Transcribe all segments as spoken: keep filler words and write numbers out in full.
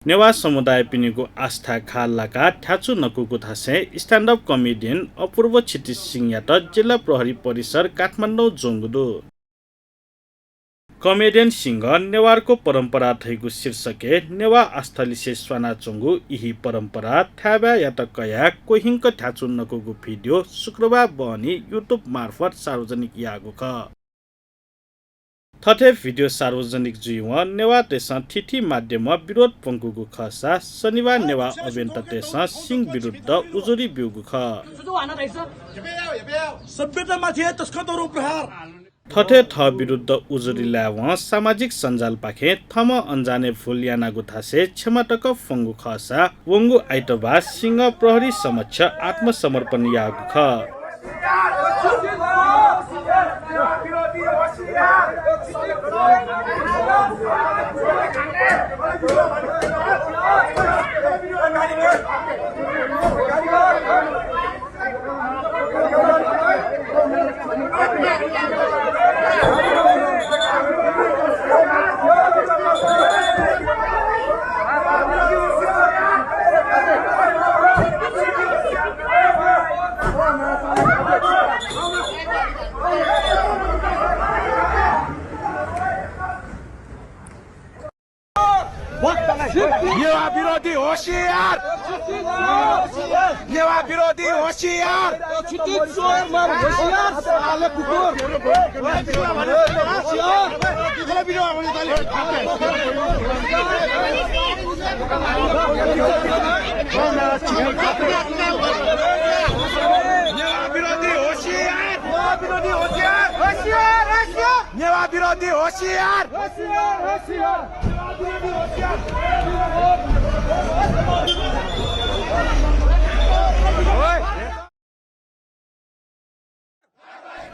नेवाः समुदायपिनिगु आस्था खाल लाकाः थ्याचु नकूगु धासें stand-up comedian अपूर्व क्षितिज सिंहयात जिल्ला प्रहरी परिसर काठमाडौं ज्वंगु दु। Comedian सिंहं नेवारको परम्परा धइगु शीर्षकय् नेवाः आस्थालिसे स्वानाच्वंगु इहि परम्परा थाय्‌बाय्‌यात कयाः क्वहिंक थ्याचु नकूगु video शुक्रबार बहनी YouTube मार्फत सार्वजनिक याःगु खः। थथे video सार्वजनिक जुइवं नेवाःतय्‌सं थीथी माध्यमं विरोध प्वंकूगु खःसा शनिबार नेवाः अभियन्तातय्‌सं सिंह विरुद्ध उजुरी ब्यूगु खः। सभ्यतामाथि तस्करहरू प्रहार। थथे थः विरुद्ध उजुरी लायेवं सामाजिक सञ्जालपाखें थःम्हं अन्जानय् भुल यानागु धासें क्षमा तक फ्वंगु खःसा वंगु आइतबार सिंह प्रहरी समक्ष आत्मसमर्पण याःगु खः। नेवाः विरोधी होशियार! नेवाः विरोधी होशियार! नेवाः विरोधी होशियार! नेवाः विरोधी होशियार! नेवाः विरोधी होशियार! होशियार, होशियार!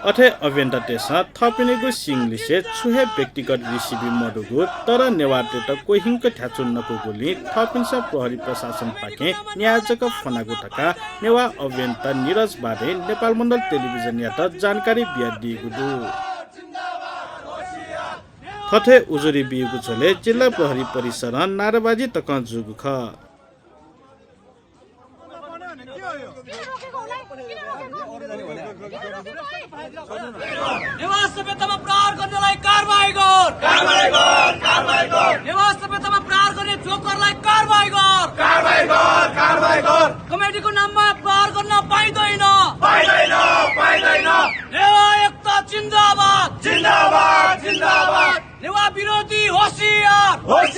अथे अभियन्तातय्‌सं थःपिनिगु सिंलिसे छुं हे व्यक्तिगत रिसिबी मदुगु, तर नेवाःतय्‌त क्वहिंक थ्याचु नकूगुलिं थःपिन्सं प्रहरी प्रशासनपाखें न्याय जक फ्वनागु धकाः नेवाः अभियन्ता निरज बाधें नेपाल मण्डल टेलिभिजनयात जानकारी बियादीगु दु। थथे उजुरी बीगु झ्वलय् जिल्ला प्रहरी परिसरं नाराबाजी तकं जूगु खः। नेवाः सभ्यतामा प्रहार गर्नेलाई कारवाही गर। कारवाही गर, कारवाही गर। नेवाः सभ्यतामा प्रहार गर्ने जोकरलाई कारवाही गर। कारवाही गर, कारवाही गर। कमेडीको नाममा प्रहार गर्न पाइँदैन। पाइँदैन, पाइँदैन। नेवाः एकता जिन्दाबाद। जिन्दाबाद, जिन्दाबाद। नेवाः विरोधी होशियार। होशियार।